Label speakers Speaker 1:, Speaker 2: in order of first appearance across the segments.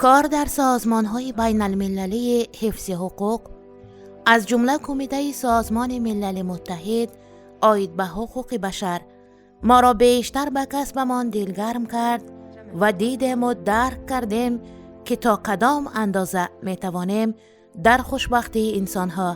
Speaker 1: Кор дар созмонҳои байналмилалии ҳифзи ҳуқуқ, аз ҷумла Кумитаи Созмони Милали Муттаҳид оид ба ҳуқуқи башар, моро бештар ба касбамон дилгарм кард ва дидему дарк кардем, ки то кадом андоза метавонем дар хушбахтии инсонҳо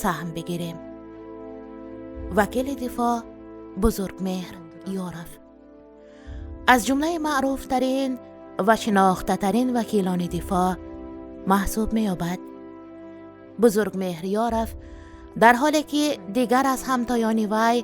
Speaker 1: саҳм бигирем. Вакили дифоъ Бузургмеҳр Ёров аз ҷумлаи маъруфтарин ва шинохтатарин вакилони дифоъ маҳсуб меёбад. Бузургмеҳр Ёров дар ҳоле ки дигар аз ҳамтоёни вай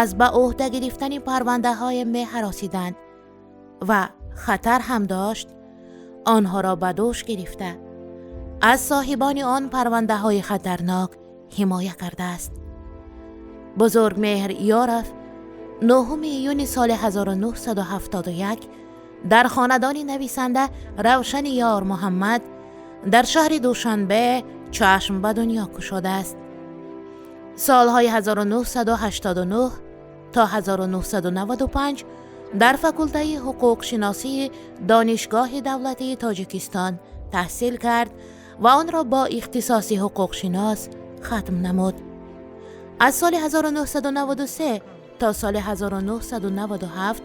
Speaker 1: аз ба ӯҳда гирифтани парвандаҳое меҳаросиданд ва хатар ҳам дошт, онҳоро ба дӯш гирифта, аз соҳибони он парвандаҳои хатарнок ҳимоя кардааст. Бузургмеҳр Ёров 9 июни соли 1971 дар хонадони нависанда Равшани Ёр Муҳаммад дар шаҳри Душанбе чашм ба дунё кушодааст. Солҳои 1989 то 1995 дар факултаи ҳуқуқшиносии Донишгоҳи давлатии Тоҷикистон таҳсил кард ва онро бо ихтисоси ҳуқуқшинос хатм намуд. Аз соли 1993 то соли 1997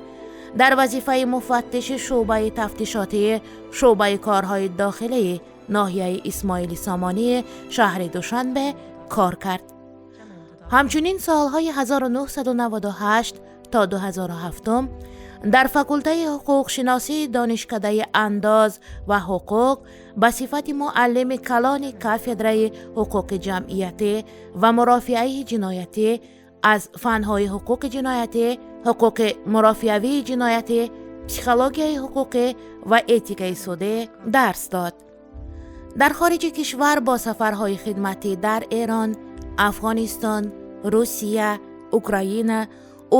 Speaker 1: дар вазифаи муфаттиши шӯъбаи тафтишотии шӯъбаи корҳои дохилии ноҳияи Исмоили Сомонии шаҳри Душанбе кор кард. Ҳамчунин солҳои 1998 то 2007 дар факултаи ҳуқуқшиносии Донишкадаи андоз ва ҳуқуқ ба сифати муаллими калони кафедраи ҳуқуқи ҷамъиятӣ ва мурофиаи ҷиноятӣ аз фанҳои ҳуқуқи ҷиноятӣ, ҳуқуқи мурофиавии ҷиноятӣ, психологияи ҳуқуқӣ ва этикаи судӣ дарс дод. Дар хориҷи кишвар бо сафарҳои хидматӣ дар Эрон, Афғонистон, Русия, Украина,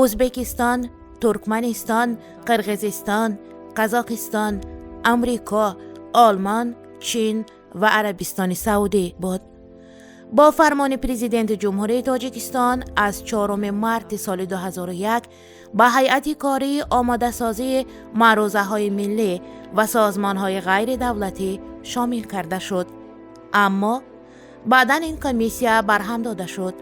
Speaker 1: Ӯзбекистон, Туркманистон, Қирғизистон, Қазоқистон, Амрико, Олмон, Чин ва Арабистони Саудӣ буд. Бо фармони Президенти Ҷумҳурии Тоҷикистон аз 4 марти соли 2001 ба ҳайати кории омодасозии маърузаҳои миллӣ ва созмонҳои ғайридавлатӣ шомил карда шуд, аммо баъдан ин комиссия барҳам дода шуд.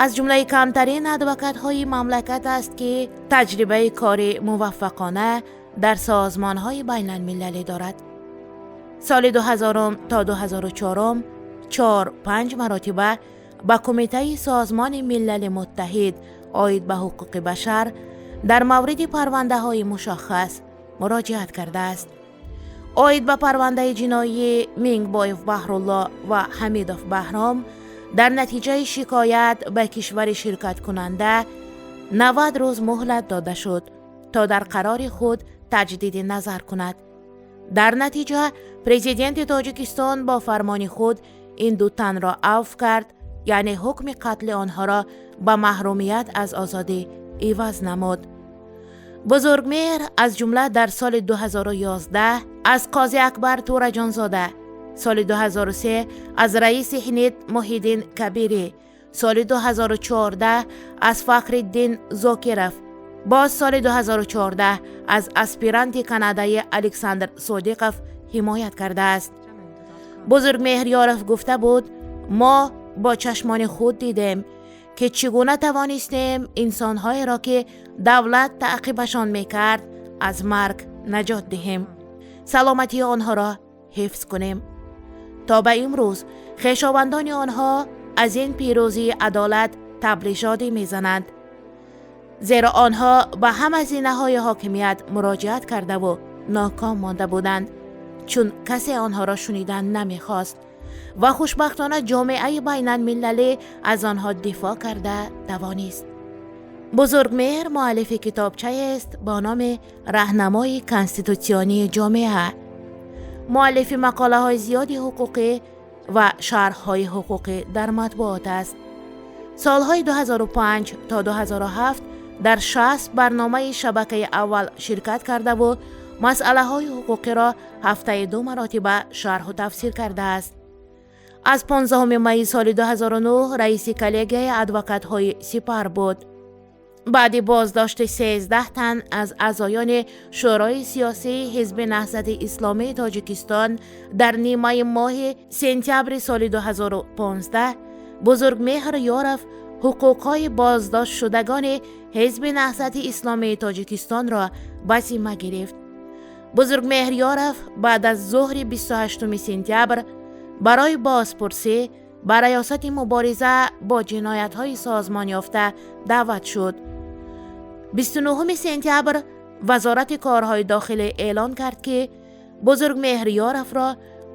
Speaker 1: Аз ҷумлаи камтарин адвокатҳои мамлакат аст, ки таҷрибаи кори муваффақона дар созмонҳои байналмилалӣ дорад. Соли 2000 то 2004 чор панҷ маротиба ба Кумитаи Созмони Милали Муттаҳид оид ба ҳуқуқи башар дар мавриди парвандаҳои мушаххас муроҷиат кардааст. Оид ба парвандаи ҷиноии Мингбоев Баҳрулло ва Ҳамидов Баҳром дар натиҷаи шикоят ба кишвари ширкаткунанда 90 рӯз муҳлат дода шуд, то дар қарори худ таҷдиди назар кунад. Дар натиҷа Президенти Тоҷикистон бо фармони худ ин ду танро авф кард, яъне ҳукми қатли онҳоро ба маҳрумият аз озодӣ иваз намуд. Бузургмеҳр аз ҷумла дар соли 2011 аз қози Акбар Тӯраҷонзода, соли 2003 аз раиси ХНИД Муҳиддин Кабирӣ, соли 2014 аз Фахриддин Зокиров, боз соли 2014 аз аспиранти канадаи Александр Содиқов ҳимоят кардааст. Бузургмеҳр Ёров гуфта буд: «Мо бо чашмони худ дидем, ки чӣ гуна тавонистем инсонҳоеро, ки давлат таъқибашон мекард, аз марг наҷот диҳем, саломатии онҳоро ҳифз кунем. То ба имрӯз хешовандони онҳо аз ин пирӯзии адолат таблишодӣ мезананд, зеро онҳо ба ҳама зинаҳои ҳокимият муроҷиат кардаву ноком монда буданд, чун касе онҳоро шунидан намехост ва хушбахтона ҷомеаи байналмилалӣ аз онҳо дифоъ карда тавонист». Бузургмеҳр муаллифи китобчаест бо номи «Раҳнамои конститутсионии ҷомеа», муаллифи мақолаҳои зиёди ҳуқуқӣ ва шарҳҳои ҳуқуқӣ дар матбуот аст. Солҳои 2005 то 2007 дар 60 барномаи шабакаи аввал ширкат кардаву масъалаҳои ҳуқуқиро ҳафтаи ду маротиба шарҳу тафсир кардааст. Аз 15 майи соли 2009 раиси коллегияи адвокатҳои Сипар буд. Баъди боздошти 13 тан аз аъзоёни Шӯрои сиёсии Ҳизби Наҳзати Исломии Тоҷикистон дар нимаи моҳи сентябри соли 2015, Бузургмеҳр Ёров ҳуқуқҳои боздоштшудагони Ҳизби Наҳзати Исломии Тоҷикистонро ба зимма гирифт. Бузургмеҳр Ёров баъд аз зуҳри 28 сентябр барои бозпурсӣ ба Раёсати мубориза бо ҷиноятҳои созмонёфта даъват шуд. 29 сентябр Вазорати корҳои дохилӣ эълон кард, ки Бузургмеҳр Ёровро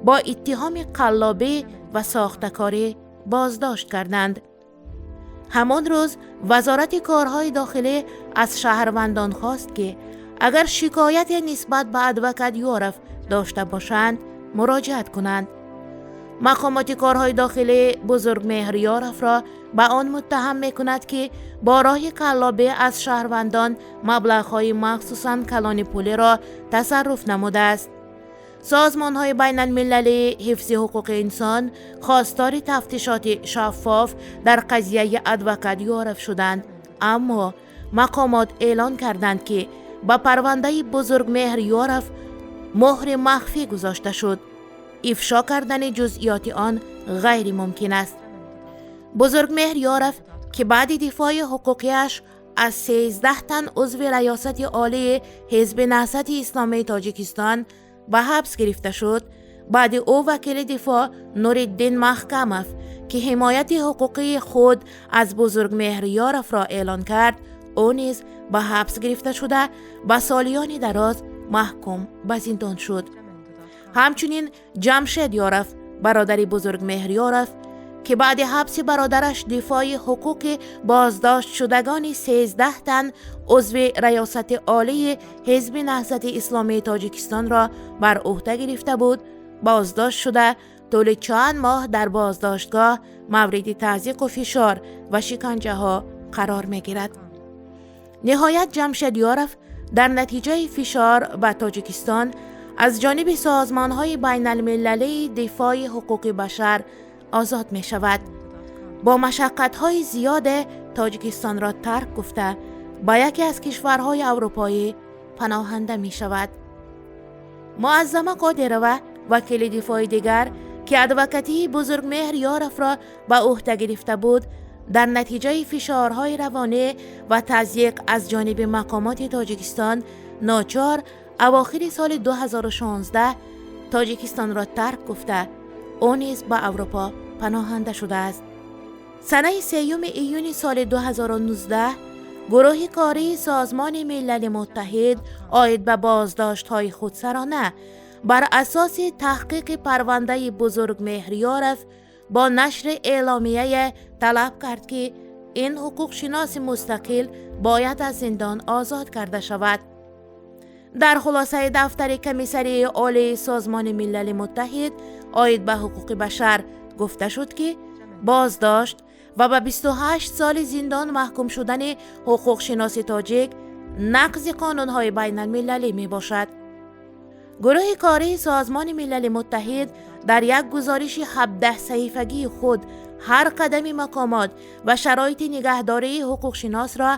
Speaker 1: бо иттиҳоми қаллобӣ ва сохтакорӣ боздошт карданд. Ҳамон рӯз Вазорати корҳои дохилӣ аз шаҳрвандон хост, ки агар шикояте нисбат ба адвокат Ёров дошта бошанд, муроҷиат кунанд. Мақомоти корҳои дохилӣ Бузургмеҳр Ёровро ба он муттаҳам мекунад, ки бо роҳи қаллобӣ аз шаҳрвандон маблағҳои махсусан калони пулиро тасарруф намудааст. Созмонҳои байналмилалии ҳифзи ҳуқуқи инсон хостори тафтишоти шаффоф дар қазияи адвокат Ёров шуданд, аммо мақомот эълон карданд, ки ба парвандаи Бузургмеҳр Ёров муҳри махфӣ гузошта шуд, ифшо кардани ҷузъиёти он ғайримумкин аст. Бузургмеҳр Ёров, ки баъди дифои ҳуқуқиаш аз 13 тан узви Раёсати Олии Ҳизби Наҳзати Исломии Тоҷикистон ба ҳабс гирифта шуд, баъди ӯ вакили дифоъ Нуриддин Маҳкамов, ки ҳимояти ҳуқуқии худ аз Бузургмеҳр Ёровро эълон кард, ӯ низ ба ҳабс гирифта шуда, ба солиёни дароз маҳкум ба зиндон шуд. Ҳамчунин Ҷамшед Ёров, бародари Бузургмеҳр Ёров, ки баъди ҳабси бародараш дифои ҳуқуқи боздоштшудагони 13 тан узви Раёсати Олии Ҳизби Наҳзати Исломии Тоҷикистонро бар ӯҳда гирифта буд, боздошт шуда, тӯли чанд моҳ дар боздоштгоҳ мавриди тазйиқу фишор ва шиканҷаҳо қарор мегирад. Ниҳоят Ҷамшед Ёров дар натиҷаи фишор ба Тоҷикистон аз ҷониби созмонҳои байналмилалии дифои ҳуқуқи башар озод мешавад. Бо машаққатҳои зиёде Тоҷикистонро тарк гуфта, ба яке аз кишварҳои аврупоӣ паноҳанда мешавад. Муаззама Қодирова, вакили дифои дигар, ки адвокатии Бузургмеҳр Ёровро ба ӯҳда гирифта буд, дар натиҷаи фишорҳои равонӣ ва тазйиқ аз ҷониби мақомоти Тоҷикистон ночор авохири соли 2016 Тоҷикистонро тарк гуфта, ӯ низ ба Аврупо паноҳанда шудааст. Санаи 3 июни соли 2019 гурӯҳи кории Созмони Милали Муттаҳид оид ба боздоштҳои худсарона бар асоси таҳқиқи парвандаи Бузургмеҳр Ёров бо нашри эъломияе талаб кард, ки ин ҳуқуқшиноси мустақил бояд аз зиндон озод карда шавад. Дар хулосаи дафтари Комиссарии Олии Созмони Милали Муттаҳид оид ба ҳуқуқи башар гуфта шуд, ки боздошт ва ба 28 соли зиндон маҳкум шудани ҳуқуқшиноси тоҷик нақзи қонунҳои байналмилалӣ мебошад. Гурӯҳи кории Созмони Милали Муттаҳид дар як гузориши 17 саҳифагии худ ҳар қадами мақомот ва шароити нигаҳдории ҳуқуқшиносро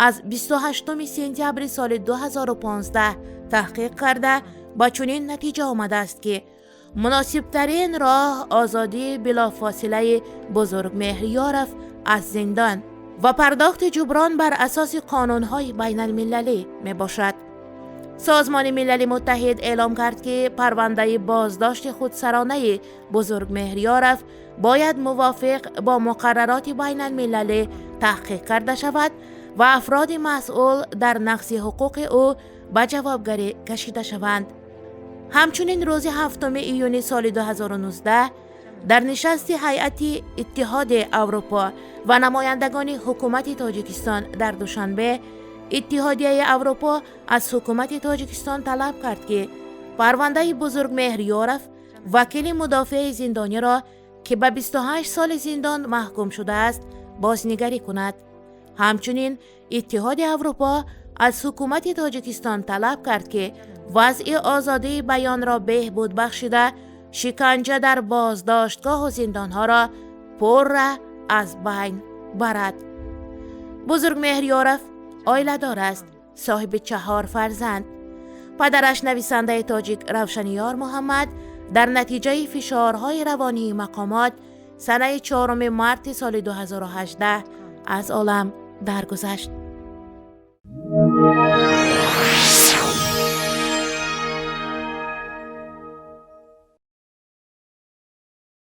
Speaker 1: аз 28 сентябри соли 2015 таҳқиқ карда, ба чунин натиҷа омадааст, ки муносибтарин роҳ озодии билофосилаи Бузургмеҳр Ёров аз зиндон ва пардохти ҷуброн бар асоси қонунҳои байналмилалӣ мебошад. Созмони Милали Муттаҳид эълом кард, ки парвандаи боздошти худсаронаи Бузургмеҳр Ёров бояд мувофиқ бо муқаррароти байналмилалӣ таҳқиқ карда шавад ва афроди масъул дар нақзи ҳуқуқи ӯ ба ҷавобгарӣ кашида шаванд. Ҳамчунин рӯзи 7 июни соли 2019 дар нишасти ҳайати Иттиҳоди Аврупо ва намояндагони ҳукумати Тоҷикистон дар Душанбе Иттиҳодияи Аврупо аз ҳукумати Тоҷикистон талаб кард, ки парвандаи Бузургмеҳр Ёров, вакили мудофиаи зиндониро, ки ба 28 соли зиндон маҳкум шудааст, бознигарӣ кунад. Ҳамчунин Иттиҳоди Аврупо аз ҳукумати Тоҷикистон талаб кард, ки вазъи озодии баёнро беҳбуд бахшида, шиканҷа дар боздоштгоҳу зиндонҳоро пурра аз байн барад. Бузургмеҳр Ёров Оиладор аст, соҳиби чаҳор фарзанд. Падараш, нависандаи тоҷик Равшаниёр Муҳаммад, дар натиҷаи фишорҳои равонии мақомот санаи 4 марти соли 2018 аз олам даргузашт.